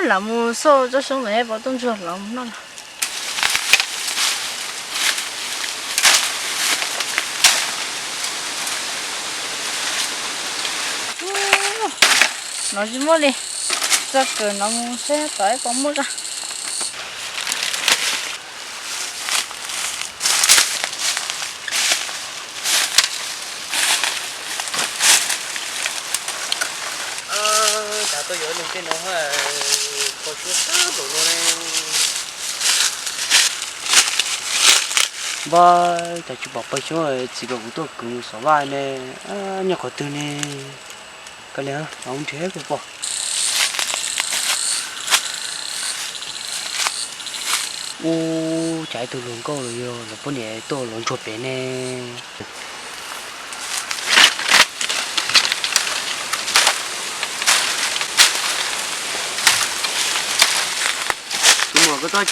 Lam mus xauj tsob xyoob ntawd pom tuaj ntsuag los mus noj no. No tsis muaj li, txog kawm no mus saib tom ib pom muaj zaj. Cas tuaj yuav neeg tej no, kho siab tag npaum no ne. Npawg, cas tsis pom pawg xyoob txiv kom kuv tuaj kwv xov vaj ne, nyob qhov twg ne? Kav liam, los nrhiav kuv pom. Ub, cas ib tug hluas nkauj los yog lawv poj niam tuaj los ntsuag pem ne. Kuv tuaj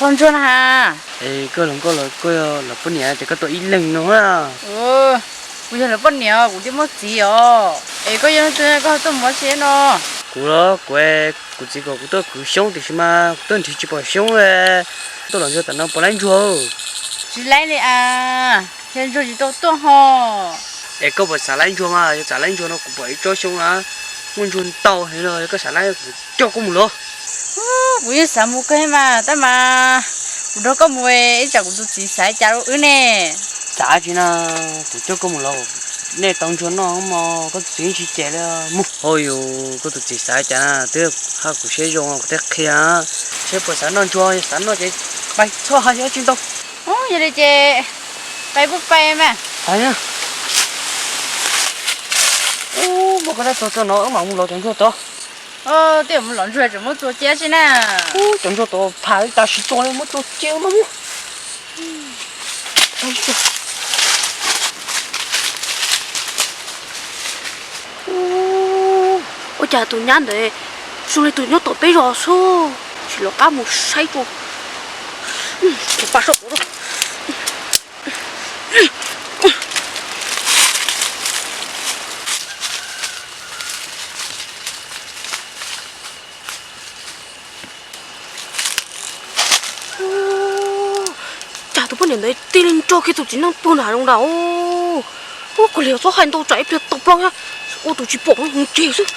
thov ntsuag na has. Es koj hluas nkauj los koj yog lawv poj niam ces koj tuaj ib leeg no na. Kuv yog lawv poj niam, kuv twb muaj txiv os. Es koj yog leej twg koj tuaj mus ua si no? Kuv los kuv, kuv txiv kom kuv tuaj kwv xyoob tiam sis mas kuv tuaj nrhiav tsis pom xyoob, tuaj los ntsuag tam no puas laib ntsuag? Tsis laib li as, yog ntsuag tsis tau tuaj ho. Es koj puas xav laib ntsuag mas, yog xav laib ntsuag no kuv pom ib tsob xyoob na, muaj ntsuag ntau heev no, yog koj xav laib kuv coj koj mus los. Kuv yeej xav mus kawg mas, tab mas kuv nrog koj mus, ib tsam kuv tus txiv xav cas rau wb ne. Xav tsis na, kuv coj koj mus los, nej tau ntsuag noj mog, koj tus txiv tsis cem li mus. Hauj yus, koj tus txiv xav cas na, twb haj kuv siab zoo kuv thiaj qhia. Seb puas xav noj ntsuag, yog xav noj ces pais txhob hais tsis tau. Yog li ces pais puas pais mas. Muab koj dab txuas txuas no wb mam mus los cov ntsuag tod. Twb mus los ntsuag tseem muab txuas cia xwb na. Cov ntsuag tod pham li tas siv txuas li muab txuas cia mas mus. Ua cas tus nyab ntawd zoo li tus nyob tom peb zos xwb, tsis los qab mus saib tso. Kuv pab soj quav. Cas tus poj niam ntawd tig li nrog kiag tus txiv neej tuag nram zoov nrad. Ub, koj liam txhob hais ntau tsam ib pliag tau plaub ua tus tsis pom mus ceg xwb.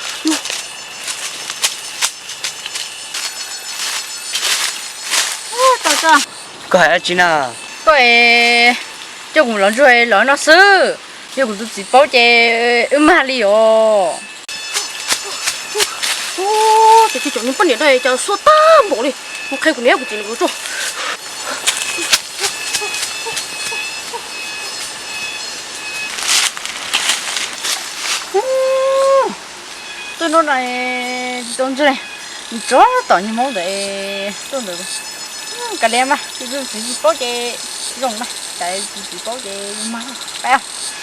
Koj hais dab tsi na? Koj es coj kuv los ntsuag los no xwb, yog kuv tus txiv paub ces wb mag li os. Ces cov niag poj niam no cas xuab tag npaum li, mus qhia kuv niam kuv txiv lawv tso. Tuaj hnub no tsis tau ntsuag, tso tom niag hmoob ntawd tuaj ntawd. Kav liam mas, tus txiv tsis paub ces zoo mas, cas tus txiv paub ces zoo mas, pais os.